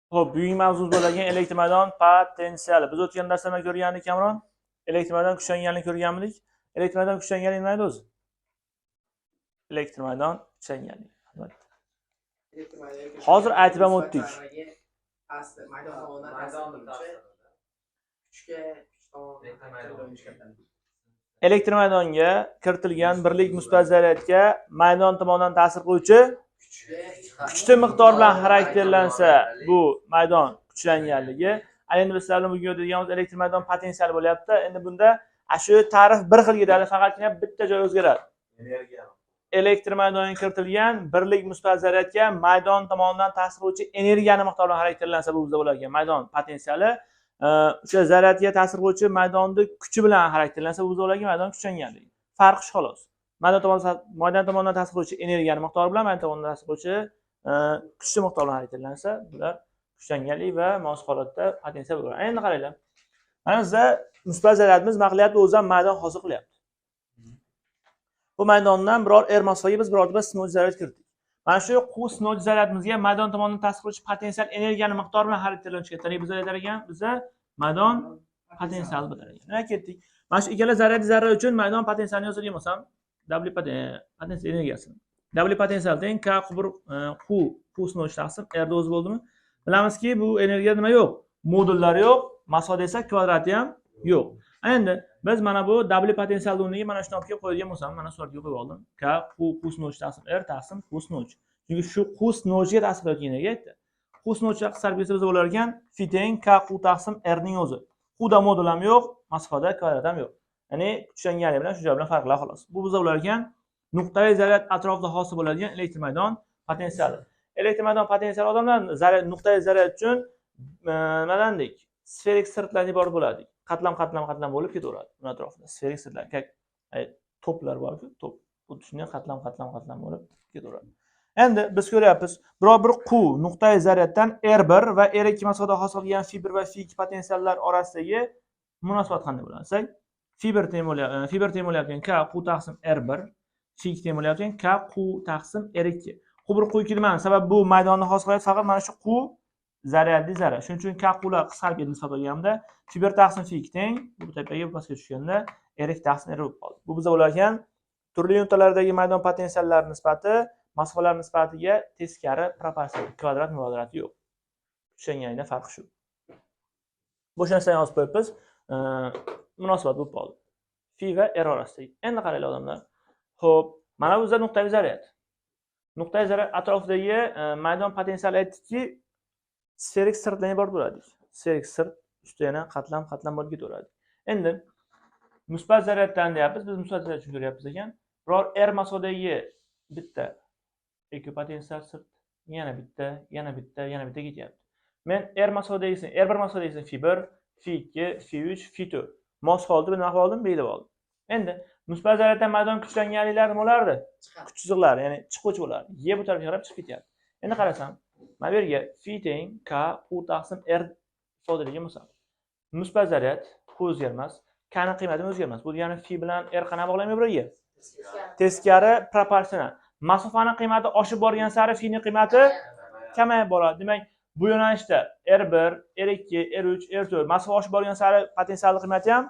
Xo'p, bugungi mavzumiz bo'lgan elektr maydon potensiali. Biz o'tgan darsda nima ko'rgandik, Kamron? Elektr maydon kuchlanganini ko'rganmidik. Elektr maydon kuchlanganligi nima edi o'zi? Elektr maydon kuchlanganligi. Albatta. Hozir aytib ham o'tdik. Elektr maydonga kiritilgan birlik musbat zaryadga maydon tomonidan ta'sir qiluvchi kuchli miqdor bilan xarakterlansa, bu maydon kuchlanganligi. Endi biz sizlar bilan bugun o'tadiganimiz elektr maydon potensiali bo'lyapti. Endi bunda shu ta'rif bir xil ketadi, faqatgina bitta joy o'zgaradi. Elektr maydonga kiritilgan birlik musbat zaryadga maydon tomonidan ta'sir qiluvchi energiyani miqdori bilan xarakterlansa, bu bizda bo'lar ekan maydon potensiali. O'sha zaryadga ta'sir qiluvchi maydonni kuchi bilan xarakterlansa, bu bizda bo'lar ekan maydon kuchlanganligi. Farqi shu xolos. Maydon tomonidan ta'sir qiluvchi energiyani miqdori bilan maydon tomonidan ta'sir qiluvchi kuchli miqdor bilan harakatlansa, bular kuchlanganlik va mos holatda potensial bo'ladi. Endi qaranglar. Mana bizda musbat zaryadimiz nima qilyapti? O'zi ham maydon hosil qilyapti. Bu maydondan biror R masofaga biz birorta sinovchi zaryad kiritdik. Mana shu Q sinovchi zaryadimizga maydon tomonidan ta'sir qiluvchi potensial energiyani miqdori bilan harakatlanuvchi kattalik biz aytar ekan, bizda maydon potensiali bo'lar ekan. Mana ketdik. Mana shu ikkala zaryad zarra uchun maydon potensialini yozadigan bo'lsam, W potensial energiyasi. W potensial teng K qubur Q Q sinovchi taqsim R o'zi bo'ldimi? Bilamizki, bu energiya nima yo'q? Modullari yo'q, masofa esa kvadrati ham yo'q. Endi biz mana bu W potensial o'rniga mana shuni olib kelib qo'yadigan bo'lsam, mana suratga qo'yib oldim. K Q Q sinovchi taqsim R taqsim Q sinovchi. Chunki shu Q sinovchiga ta'sir qilayotgan energiya aytdi. Q sinovchi qisqarib ketsa bizda bo'lar ekan F teng K Q taqsim R ning o'zi. Q da modul ham yo'q, masofada kvadrat ham yo'q. Ya'ni kuchlanganlik bilan shu joy bilan farqlar xolos. Bu bizda bo'lar ekan nuqtaviy zaryad atrofida hosil bo'ladigan elektr maydon potensiali. Elektr maydon potensiali odamlar zaryad nuqtaviy zaryad uchun nimadan dedik? Sferik sirtlardan iborat bo'ladi. Qatlam qatlam qatlam bo'lib ketaveradi uni atrofida. Sferik sirtlar, to'plar bor-ku, to'p. Xuddi shunday qatlam qatlam qatlam bo'lib ketaveradi. Endi biz ko'ryapmiz, biror bir Q nuqtaviy zaryaddan R1 va R2 masofada hosil qilgan F1 va F2 potensiallar orasidagi munosabat qanday bo'ladi? Desak, F1 teng bo'lyapti K Q taqsim R1, F2 teng bo'lyapti K Q taqsim R2. Q1 Q2 nimani? Sabab bu maydonni hosil qilyapti faqat mana shu Q zaryadli zarra. Shuning uchun K Qlar qisqarib ketdi hisob olganda F1 taqsim F2 teng bu tepaga bu pastga tushganda R2 taqsim R bo'lib qoldi. Bu bizda bo'lar ekan turli nuqtalardagi maydon potensiallari nisbati masofalar nisbatiga teskari proporsional, kvadrat muvozanati yo'q. Tushunganingda farqi shu. Bo'sh narsani yozib qo'yibmiz. Munosabat bo'lib qoldi. F va R orasidagi. Endi qaranglar odamlar. Xo'p, mana bu bizda nuqtaviy zaryad. Nuqtaviy zaryad atrofidagi maydon potensiali aytdikki, sferik sirtdan iborat bo'ladi. Sferik sirt ustida yana qatlam qatlam bo'lib ketaveradi. Endi musbat zaryaddan deyapmiz, biz musbat zaryad uchun ko'ryapmiz ekan. Biror R masofadagi bitta ekvipotensial sirt, yana bitta, yana bitta, yana bitta ketyapti. Men R masofadagisini, R1 masofadagisini F1, F2, F3, F4 mos holda nima qilib oldim? Belgilab oldim. Endi musbat zaryaddan maydon kuchlanganliklar nima bo'lardi? Kuch chiziqlari, ya'ni chiquvchi bo'lardi. Y bu tarafga qarab chiqib ketyapti. Endi qarasam, mana bu yerga F teng K Q taqsim R ifodalagan bo'lsam, musbat zaryad Q o'zgarmas, K ning qiymati o'zgarmas. Bu degani F bilan R qanaqa bog'langan bir-biriga? Teskari proporsional. Masofaning qiymati oshib borgan sari F ning qiymati kamayib boradi. Demak, bu yo'nalishda R1, R2, R3, R4 masofa oshib borgan sari potensial qiymati ham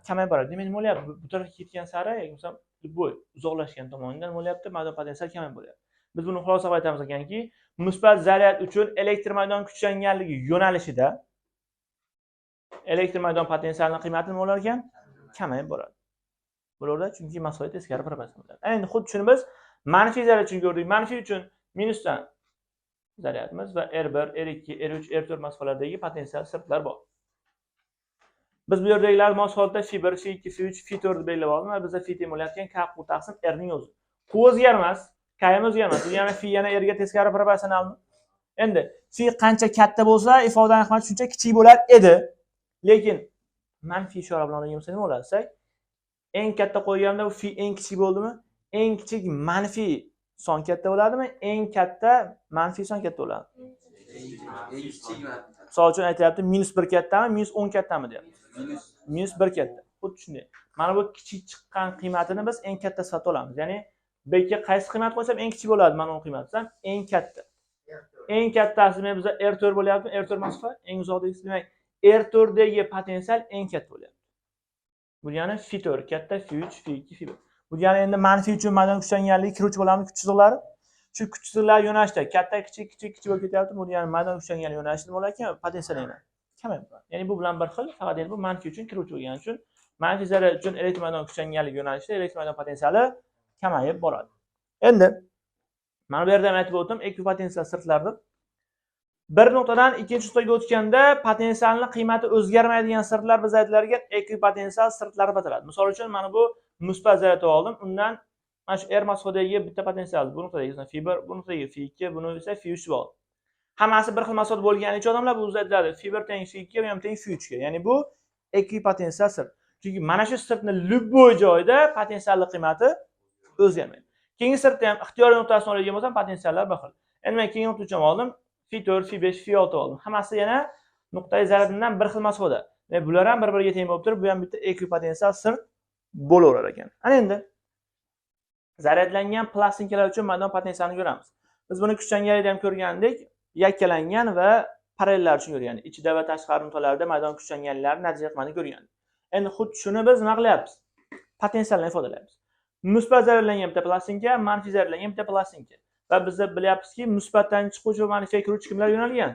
kamayib boradi. Demak, nima bo'lyapti? Bu tarafga ketgan sari, yoki masalan, bu uzoqlashgan tomondan nima bo'lyapti? Maydon potensial kamayib boryapti. Biz buni xulosa qilib aytamiz ekanki, musbat zaryad uchun elektr maydon kuchlanganligi yo'nalishida elektr maydon potensialining qiymati nima bo'lar ekan? Kamayib boradi. Bo'laveradi, chunki masofa teskari proporsional bo'ladi. Endi xuddi shuni biz manfiy zaryad uchun ko'rdik. Manfiy uchun minusdan zaryadimiz va R1, R2, R3, R4 masofalardagi potensial sirtlar bor. Biz bu yerdagilar mos holatda F1, F2, F3, F4 deb belgilab oldik va bizda F teng bo'layotgan K Q taqsim R ning o'zi. Q o'zgarmas, K ham o'zgarmas. Ya'ni F yana R ga teskari proporsionalmi? Endi F qancha katta bo'lsa, ifodaning qiymati shuncha kichik bo'lar edi. Lekin manfiy ishora bilan olgan bo'lsa nima bo'ladi desak, eng katta qo'yganda bu F eng kichik bo'ldimi? Eng kichik manfiy son katta bo'ladimi? Eng katta manfiy son katta bo'ladi. Eng kichik manfiy. Misol uchun aytyapti, -1 kattami, -10 kattami deyapti. -1 katta. Xuddi shunday. Mana bu kichik chiqqan qiymatini biz eng katta sifatida olamiz. Ya'ni B ga qaysi qiymat qo'ysam eng kichik bo'ladi, mana uni qiymat desam, eng katta. Eng kattasi demak bizda R4 bo'lyapti. R4 masofa eng uzoqdagisi, demak R4dagi potensial eng katta bo'lyapti. Bu degani F4 katta, F3, F2, F1. Bu degani endi manfiy uchun maydon kuchlanganligi kiruvchi bo'ladimi kuch chiziqlari? Shu kuch chiziqlar yo'nalishda katta, kichik, kichik, kichik bo'lib ketyapti. Bu degani maydon kuchlangan yo'nalishda nima bo'lar ekan? Potensial yana kamayib boradi. Ya'ni bu bilan bir xil, faqat endi bu manfiy uchun kiruvchi bo'lgani uchun manfiy zaryad uchun elektr maydon kuchlanganligi yo'nalishida elektr maydon potensiali kamayib boradi. Endi mana bu yerda ham aytib o'tdim, ekvipotensial sirtlar deb. Bir nuqtadan ikkinchi nuqtaga o'tganda potensialning qiymati o'zgarmaydigan sirtlar biz aytilargan ekvipotensial sirtlar deb ataladi. Misol uchun mana bu musbat zaryad oldim, undan mana shu R masofadagi bitta potensial, bu nuqtadagi F1, bu nuqtadagi F2, buni esa F3 deb oldim. Hammasi bir xil masofada bo'lgani uchun odamlar bu aytiladi F1 teng F2 bu ham teng F3 ga. Ya'ni bu ekvipotensial sirt. Chunki mana shu sirtni любой joyda potensialning qiymati o'zgarmaydi. Keyingi sirtda ham ixtiyoriy nuqtasini oladigan bo'lsam potensiallar bir xil. Endi men keyingi nuqta uchun oldim, F4, F5, F6 oldim. Hammasi yana nuqtai zaryaddan bir xil masofada. Demak, bular ham bir-biriga teng bo'lib turib, bu ham bitta ekvipotensial sirt bo'laverar ekan. Ana endi zaryadlangan plastinkalar uchun maydon potensialini ko'ramiz. Biz buni kuchlanganlikda ham ko'rgandik, yakkalangan va parallellar uchun ko'rgandik. Ichida va tashqari nuqtalarda maydon kuchlanganliklari natija qilmani ko'rgandik. Endi xuddi shuni biz nima qilyapmiz? Potensialni ifodalaymiz. Musbat zaryadlangan bitta plastinka, manfiy zaryadlangan bitta plastinka. Va biz bilyapmizki, musbatdan chiquvchi va manfiyga kiruvchi kimlar yo'nalgan?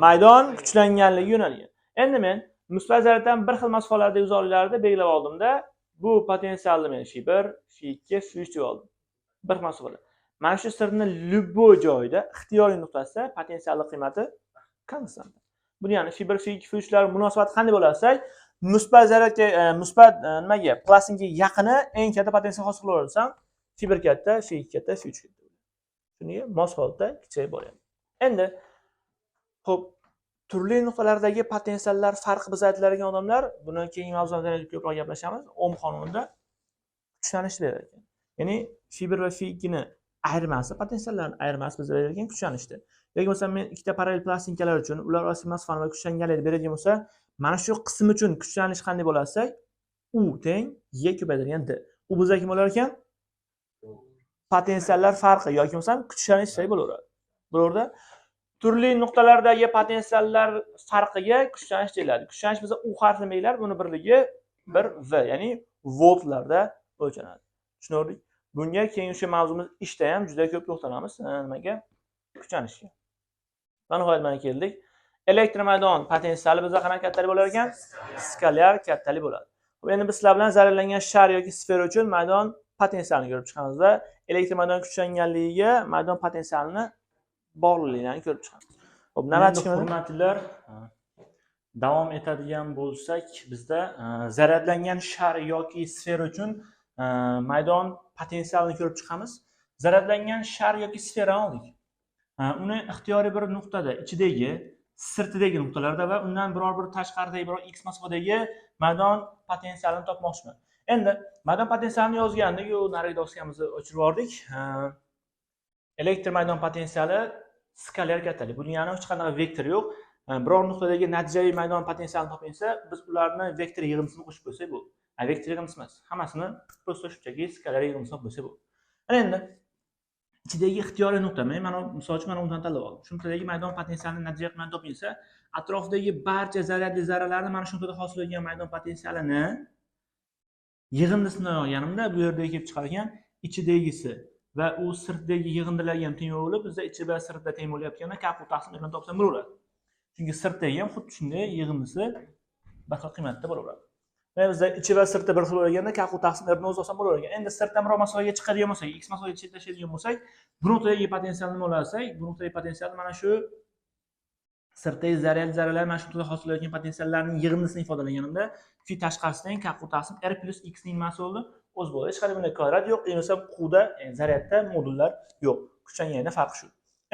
Maydon kuchlanganligi yo'nalgan. Endi men musbat zaryaddan bir xil masofalardagi uzoqliklarda belgilab oldimda, bu potensialni men F1, F2, F3 deb oldim. Bir xil masofada. Mana shu sirni любой joyda ixtiyoriy nuqtasida potensialning qiymati konstant. Bu ya'ni F1, F2, F3 lar munosabati qanday bo'lsa, musbat zaryadga, musbat nimaga, plastinkaga yaqini eng katta potensial hosil qilaversam, F1 katta, F2 katta, F3 katta. Shunga mos holatda kichayib boryapti. Endi xo'p, turli nuqtalardagi potensiallar farqi biz aytiladigan odamlar, buni keyingi mavzuda ko'proq gaplashamiz. Ohm qonunida kuchlanish berar ekan. Ya'ni F1 va F2 ni ayirmasi, potensiallarning ayirmasi bizga berar ekan kuchlanishda. Yoki masalan men ikkita parallel plastinkalar uchun ular orasida masofani va kuchlanganlikni beradigan bo'lsa, mana shu qism uchun kuchlanish qanday bo'lsa, U teng Y ko'paytirilgan D. U bizga kim bo'lar ekan? Potensiallar farqi yoki bo'lmasam kuchlanish bo'laveradi. Bularda turli nuqtalardagi potensiallar farqiga kuchlanish deyiladi. Kuchlanish bizda U harfini belgilar, buni birligi 1 V, ya'ni voltlarda o'lchanadi. Tushunarli? Bunga keyin o'sha mavzumiz ishda ham juda ko'p to'xtalamiz. Nimaga? Kuchlanishga. Va nihoyat mana keldik. Elektr maydon potensiali bizda qanaqa kattalik bo'lar ekan? Skalyar kattalik bo'ladi. Endi biz sizlar bilan zararlangan shar yoki sfera uchun maydon potensialini ko'rib chiqamiz va elektr maydon kuchlanganligiga maydon potensialini bog'liqligini ko'rib chiqamiz. Xo'p, navbatchi hurmatlilar, davom etadigan bo'lsak, bizda zaryadlangan shar yoki sfera uchun maydon potensialini ko'rib chiqamiz. Zaryadlangan shar yoki sferani oldik. Uni ixtiyoriy bir nuqtada, ichidagi, sirtidagi nuqtalarda va undan biror bir tashqaridagi biror x masofadagi maydon potensialini topmoqchiman. Endi maydon potensialini yozgandik, u narigi doskamizni o'chirib yubordik. Elektr maydon potensiali skalyar kattalik. Buning ya'ni hech qanaqa vektor yo'q. Biror nuqtadagi natijaviy maydon potensialini topinsa, biz ularni vektor yig'indisini qo'shib qo'ysak bo'ldi. Vektor yig'indisi emas, hammasini просто shunchaki skalyar yig'indisini qo'ysak bo'ldi. Ana endi ichidagi ixtiyoriy nuqta, men mana misol uchun mana undan tanlab oldim. Shu nuqtadagi maydon potensialini natija qilib topinsa, atrofdagi barcha zaryadli zarralarni mana shu nuqtada hosil bo'lgan maydon potensialini yig'indisini olganimda bu yerda kelib chiqadigan ichidagisi va u sirtdagi yig'indilarga ham teng bo'lib, bizda ichi va sirtda teng bo'layotganda K Q taqsim bilan topsam bo'laveradi. Chunki sirtdagi ham xuddi shunday yig'indisi bir xil qiymatda bo'laveradi. Mana bizda ichi va sirtda bir xil bo'lganda K Q taqsim R ni o'zi olsam bo'laveradi. Endi sirtdan biror masofaga chiqadigan bo'lsak, x masofaga chetlashadigan bo'lsak, bu nuqtadagi potensialni nima olsak, bu nuqtadagi potensial mana shu sirtdagi zaryadli zarralar mana shu nuqtada hosil bo'layotgan potensiallarning yig'indisini ifodalaganimda fi tashqarisidan K Q taqsim R plus x ning nimasi bo'ldi? O'z bo'ldi. Hech qanday bunday kvadrat yo'q, bo'lmasa Qda, ya'ni zaryadda modullar yo'q. Kuchlanganida farq shu.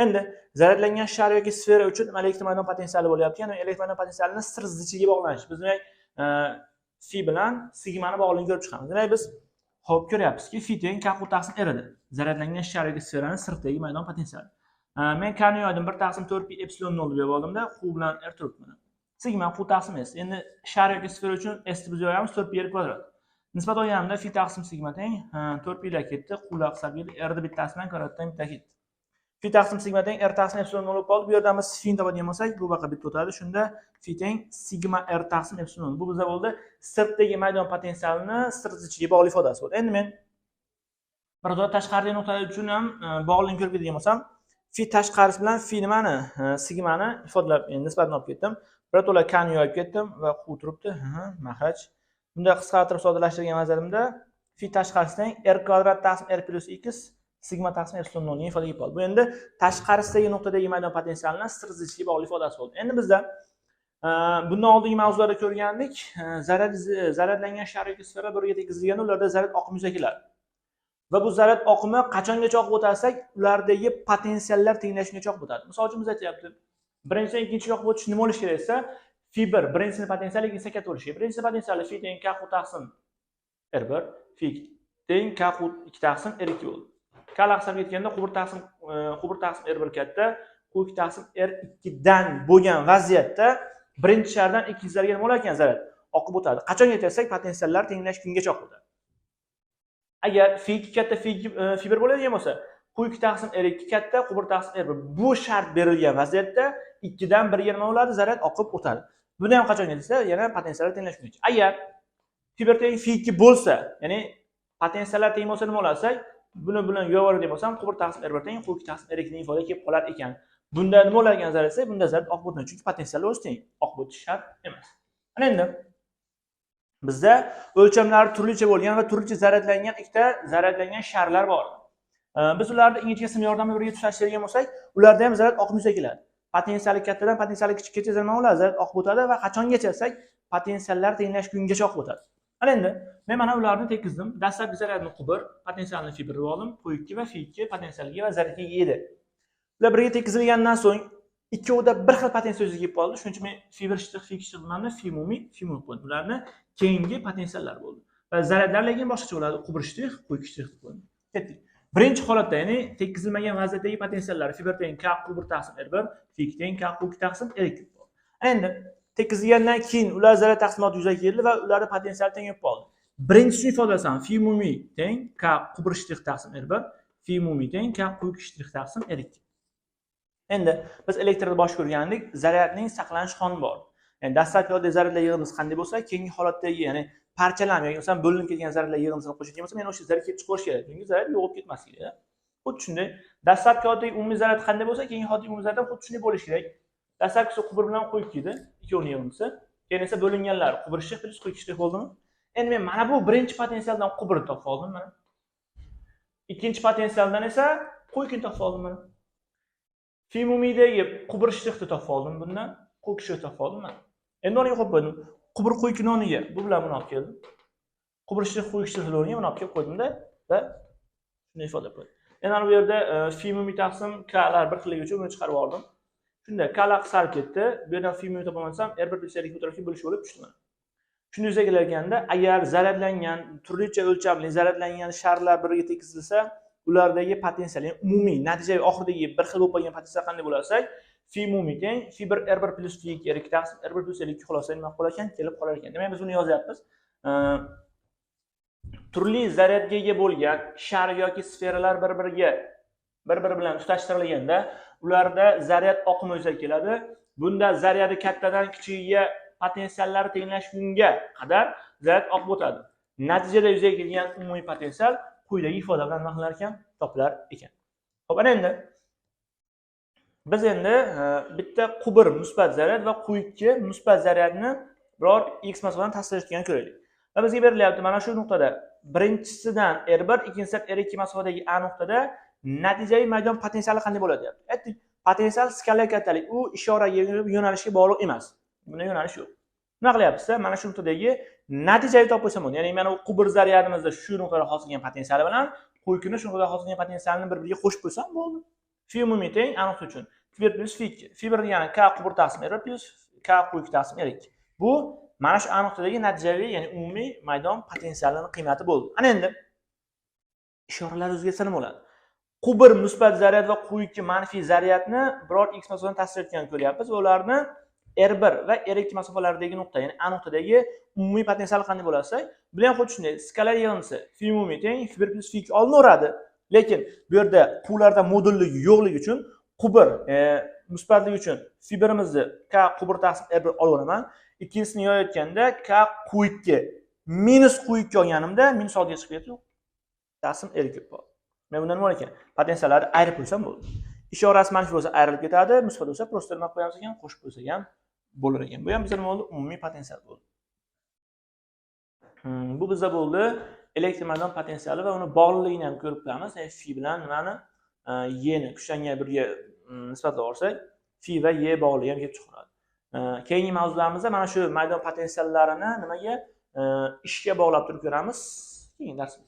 Endi zaryadlangan shar yoki sfera uchun elektr maydon potensiali bo'lyapti. Ya'ni elektr maydon potensialini sir zichiga bog'lanish. Biz demak fi bilan sigmani bog'ligini ko'rib chiqamiz. Demak biz hop ko'ryapmizki, fi teng K Q taqsim R edi. Zaryadlangan shar yoki sferani sirtdagi maydon potensiali. Men K ni yoydim 1 taqsim 4 pi epsilon 0 deb oldimda, Q bilan R turibdi mana. Sigma Q taqsim S. Endi shar yoki sfera uchun S ni biz yoyamiz 4 pi R kvadrat. Nisbat olganimda fi taqsim sigma teng 4 pi lar ketdi, Q lar hisob keldi, R ni bittasi bilan kvadratdan bitta ketdi. Fi taqsim sigma teng r taqsim epsilon nol bo'lib qoldi. Bu yerdan biz fi topadigan bo'lsak, bu baqa bitta o'tadi. Shunda fi teng sigma r taqsim epsilon. Bu bizda bo'ldi sirtdagi maydon potensialini sirt zichiga bog'liq ifodasi bo'ldi. Endi men bir tashqaridagi nuqtalar uchun ham bog'liqligini ko'rib ketadigan bo'lsam, fi tashqarisi bilan fi nimani, sigmani ifodalab, nisbatini olib ketdim. Birato'la k ni yoyib ketdim va q turibdi, mahraj. Bunda qisqartirib soddalashtirgan nazarimda fi tashqarisidan r kvadrat taqsim r plus x sigma taqsim epsilon nol degan ifodaga kelib qoldi. Bu endi tashqarisidagi nuqtadagi maydon potensialini sirt zichiga bog'liq ifodasi bo'ldi. Endi bizda bundan oldingi mavzularda ko'rgandik, zaryadlangan shar yoki sfera birga tekizilganda ularda zaryad oqimi yuzaga keladi. Va bu zaryad oqimi qachongacha oqib o'tarsak, ulardagi potensiallar tenglashgungacha oqib o'tadi. Misol uchun biz aytyapti, birinchidan ikkinchiga oqib o'tish nima bo'lishi kerak desa, fi 1 birinchisini potensiali ikkinchisiga katta bo'lishi kerak. Birinchisi potensiali fi teng k q taqsim r1, fi teng k q 2 taqsim r2 bo'ldi. K qisqarib ketganda quvur taqsim r1 katta, q2 taqsim r2 dan bo'lgan vaziyatda birinchi shardan ikkinchi sharga nima bo'lar ekan zaryad oqib o'tadi. Qachongacha desak, potensiallar tenglashgungacha oqib o'tadi. Agar fi 2 katta fi 1 bo'ladigan bo'lsa, q2 taqsim r2 katta, q1 taqsim r1. Bu shart berilgan vaziyatda 2 dan 1 ga nima bo'ladi? Zaryad oqib o'tadi. Buni ham qachonga desa, yana potensiallar tenglashgungacha. Agar fi 1 teng fi 2 bo'lsa, ya'ni potensiallar teng bo'lsa nima bo'ladi? Buni bilan yo'q bo'lsam, q1 taqsim r1 teng q2 taqsim r2 ning ifoda kelib qolar ekan. Bunda nima bo'lar ekan zaryad desa, bunda zaryad oqib o'tmaydi, chunki potensiallar o'zi teng, oqib o'tish shart emas. Ana endi bizda o'lchamlari turlicha bo'lgan va turlicha zaryadlangan ikkita zaryadlangan sharlar bor. Biz ularni ingichka sim yordamida birga tutashtirgan bo'lsak, ularda ham zaryad oqimi yuzaga keladi. Potensiali kattadan potensiali kichikkacha nima bo'ladi? Zaryad oqib o'tadi va qachongacha desak, potensiallar tenglashgungacha oqib o'tadi. Ana endi men mana ularni tekizdim. Dastlabki zaryadni qubur, potensialni fi 1 deb oldim, Q2 va fi 2 potensialga va zaryadga ega edi. Ular birga tekizilgandan so'ng ikkovida bir xil potensial yuzaga kelib qoldi. Shuning uchun men fi 1 shtrix fi 2 shtrix deganimda fi umumiy, fi umumiy qo'ydim. Ularni keyingi potensiallar bo'ldi. Va zaryadlar lekin boshqacha bo'ladi. Qubur shtrix, Q2 shtrix deb qo'ydim. Ketdik. Birinchi holatda, ya'ni tekizilmagan vaziyatdagi potensiallar fi 1 teng k q1 taqsim r1, fi 2 teng k q2 taqsim r2 bo'ldi. Endi tekizilgandan keyin ular zaryad taqsimoti yuzaga keldi va ularning potensiali teng bo'lib qoldi. Birinchisini ifodalasam, fi umumiy teng k q1 shtrix taqsim r1, fi umumiy teng k q2 shtrix taqsim r2. Endi biz elektrda bosh ko'rgandik, zaryadning saqlanish qonuni bor. Ya'ni dastlabki holatdagi zaryadlar yig'indisi qanday bo'lsa, keyingi holatdagi, ya'ni parchalanib yoki masalan bo'linib ketgan zaryadlar yig'indisini qo'shadigan bo'lsa, yana o'sha zaryad kelib chiqishi kerak. Chunki zaryad yo'qolib ketmasligi kerak. Xuddi shunday, dastlabki holatdagi umumiy zaryad qanday bo'lsa, keyingi holatdagi umumiy zaryad ham xuddi shunday bo'lishi kerak. Dastlabkisi qubur bilan qo'yib keldi, ikkovining yig'indisi. Keyin esa bo'linganlar qubur shtrix plyus Q2 shtrix bo'ldimi? Endi men mana bu birinchi potensialdan quburni topib oldim mana. Ikkinchi potensialdan esa Q2 ni topib oldim mana. Fi umumiydagi qubur shtrixni topib oldim bundan, Q2 shtrixni topib oldim mana. Endi o'rniga qo'yib qo'ydim. Qubur Q2 ni o'rniga bu bilan buni olib keldim. Qubur shtrix Q2 shtrixni o'rniga buni olib kelib qo'ydimda va shuni ifodalab qo'ydim. Endi mana bu yerda fi umumiy taqsim k lar bir xilligi uchun buni chiqarib oldim. Shunda k lar qisqarib ketdi. Bu yerdan fi umumiy topamasam r1 plyus r2 bu tarafga bo'lish bo'lib tushdi mana. Shuni yuzaga kelarganda agar zaryadlangan turlicha o'lchamli zaryadlangan sharlar birga tekizilsa, ulardagi potensial, ya'ni umumiy natijaviy oxiridagi bir xil bo'lib qolgan potensial qanday bo'larsak, fi umumiy teng fi 1 r1 plyus fi 2 r2 taqsim r1 plyus r2 xulosa nima bo'lar ekan, kelib qolar ekan. Demak, biz buni yozyapmiz. Turli zaryadga ega bo'lgan shar yoki sferalar bir-biri bilan tutashtirilganda ularda zaryad oqimi yuzaga keladi. Bunda zaryadi kattadan kichigiga potensiallari tenglashgunga qadar zaryad oqib o'tadi. Natijada yuzaga kelgan umumiy potensial quyidagi ifoda bilan nima qilar ekan? Topilar ekan. Xo'p, ana endi biz endi bitta qubur musbat zaryad va Q2 musbat zaryadni biror x masofadan ta'sirlashtirgan ko'raylik. Va bizga berilyapti mana shu nuqtada birinchisidan R1, ikkinchisidan R2 masofadagi A nuqtada natijaviy maydon potensiali qanday bo'ladi deyapti. Aytdik, potensial skalar kattalik, u ishoraga yo'nalishga bog'liq emas. Bunda yo'nalish yo'q. Nima qilyapmiz? Mana shu nuqtadagi natijaviy topib qo'ysam bo'ladi. Ya'ni mana bu qubur zaryadimizda shu nuqtada hosil qilgan potensiali bilan Q2 ni shu nuqtada hosil qilgan potensialini bir-biriga qo'shib qo'ysam bo'ldi. Fi umumiy teng A nuqta uchun fi 1 plyus fi 2. Fi 1 degani k qubur taqsim r1 plyus k Q2 taqsim r2. Bu mana shu A nuqtadagi natijaviy, ya'ni umumiy maydon potensialining qiymati bo'ldi. Ana endi ishoralar o'zgarsa nima bo'ladi? Qubur musbat zaryad va Q2 manfiy zaryadni biror x masofadan ta'sir etganini ko'ryapmiz va ularni R1 va R2 masofalaridagi nuqta, ya'ni A nuqtadagi umumiy potensial qanday bo'ladi? Bular ham xuddi shunday, skalar yig'indisi fi umumiy teng fi 1 plyus fi 2 olinaveradi. Lekin bu yerda quvlarda modulligi yo'qligi uchun Q1 musbatligi uchun F1imizni K Q1 taqsim R1 olaveraman. Ikkinchisini yoyayotganda K Q2 minus Q2 olganimda minus oldiga chiqib ketdi. Taqsim R3 bo'ldi. Men bundan nima ekan? Potensiallarni ayirib qo'ysam bo'ldi. Ishorasi manfiy bo'lsa ayrilib ketadi, musbat bo'lsa prosta nima qo'yamiz ekan, qo'shib qo'ysak ham bo'lar ekan. Bu ham bizda nima bo'ldi? Umumiy potensial bo'ldi. Bu bizda bo'ldi elektr maydon potensiali va uni bog'liqligini ham ko'rib qo'yamiz. F bilan nimani E ni kuchlangan birga nisbatlab olsak, F va E bog'ligi ham kelib chiqadi. Keyingi mavzularimizda mana shu maydon potensiallarini nimaga ishga bog'lab turib ko'ramiz. Keyingi darsimizda.